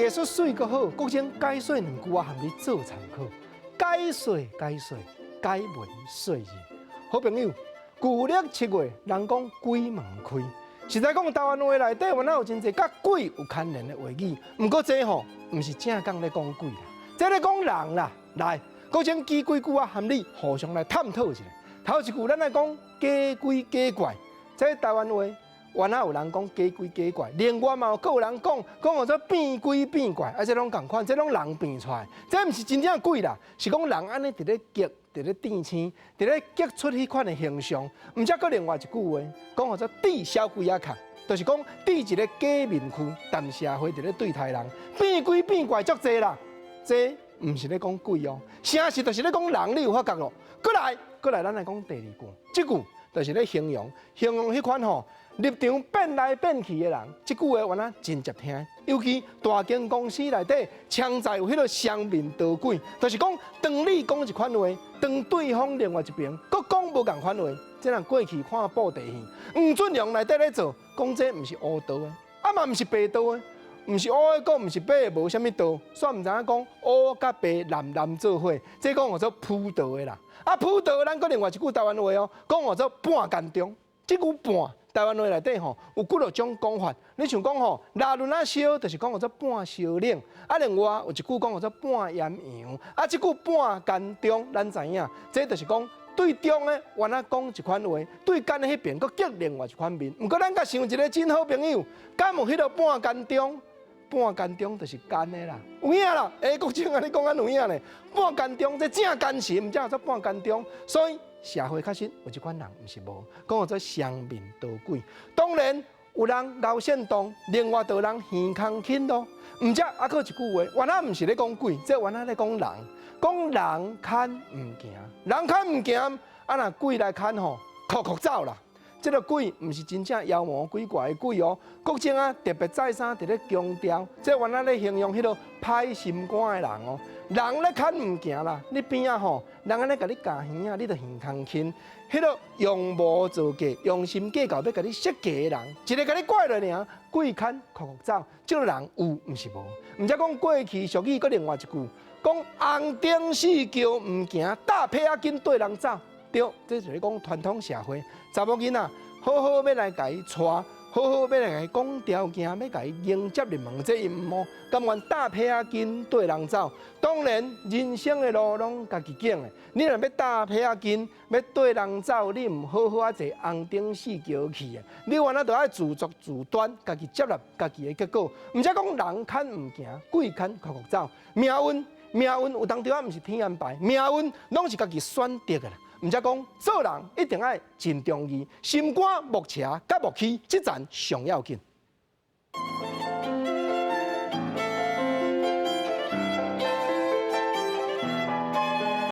藝術媠閣好，國政解說兩句仔，含你做參考。解說解說，解文說字。好朋友，舊曆七月，人講鬼門開。實在講，台灣話內底，原來有真濟佮鬼有牽連的話語。毋過這吼，毋是正講咧講鬼啦，這咧講人啦。來，國政記幾句仔，含你互相來探討一下。頭一句，咱來講假鬼假怪，這台灣話。原來有人講假鬼假怪，另外嘛有閣有人講講號做變鬼變怪，啊，這攏仝款，這攏人變出來，這毋是真正鬼啦，是講人按呢佇咧激，佇咧變星，佇咧激出彼款的形象。毋則閣另外一句話，講號做戴小鬼仔殼，就是講戴一个假面具，踮社會佇咧對待人，變鬼變怪足濟啦。這毋是咧講鬼哦，誠實就是咧講人，你有發覺囉？閣來，閣來，咱來講第二句，這句就是咧形容，形容彼款吼，立場變來變去的人，這句話原來真捷聽。尤其大間公司內底，常在有彼个雙面刀鬼，就是講當你講一款話，當對方另外一邊閣講無仝款話，這人過去看布袋戲，黃俊雄內底咧做，講這毋是烏道的，啊嘛毋是白道的，毋是烏的，閣毋是白的，無啥物道，煞毋知影講烏佮白藍藍做伙，這講號做浮道的啦。啊，浮道，咱閣另外一句台灣話哦，講號做半干中，這句半。台灣話內底吼有幾落種講法，你像講吼，拉圇仔燒，就是講號做半燒冷；啊，另外有一句講號做半炎陽。啊，這句半干中，咱知影，這就是講對中的原來講一款話，對干的彼邊閣激另外一款面。毋過咱共想一个真好朋友，敢有彼个半干中？半干中就是干的啦，有影啦。欸，國政按呢講按有影咧，半干中這正干神，才叫做半干中，所以。社會確實有這款人，毋是無，講號做雙面刀鬼。當然有人𠢕煽動，另外就有人耳空輕咯。毋則猶閣一句話，原來毋是咧講鬼，這原來咧講人，講人牽毋行，人牽毋行，啊若鬼來牽吼，哭哭走啦。這个鬼毋是真正妖魔鬼怪的鬼哦。國政啊特別再三佇咧強調，這原來咧形容彼个歹心肝的人哦。人咧牽毋行啦，你邊仔吼，人按呢共你咬耳仔，你就耳空輕。彼个用無做計，用心計較欲共你設計的人，一个共你拐落爾，鬼牽哭哭走。這个人有毋是無？毋則講過去俗語閣另外一句，講紅燈四橋毋行，搭被仔緊綴人走。對，這就是講傳統社會，查某囡仔好好欲來共伊娶，好好欲來共伊講條件，欲共伊迎接入門，這伊毋哦，甘願搭被仔緊綴人走。當然，人生的路攏家己揀的。你若欲搭被仔緊，欲綴人走，你毋好好仔坐紅燈四橋去的，你原來著愛自作自擔，家己接納家己的結果。毋則講人牽毋行，鬼牽哭哭走。命運，命運有當時仔毋是天安排，命運攏是家己選擇的啦。毋則講做人一定愛盡忠義，心肝莫邪佮莫虛，這層上要緊。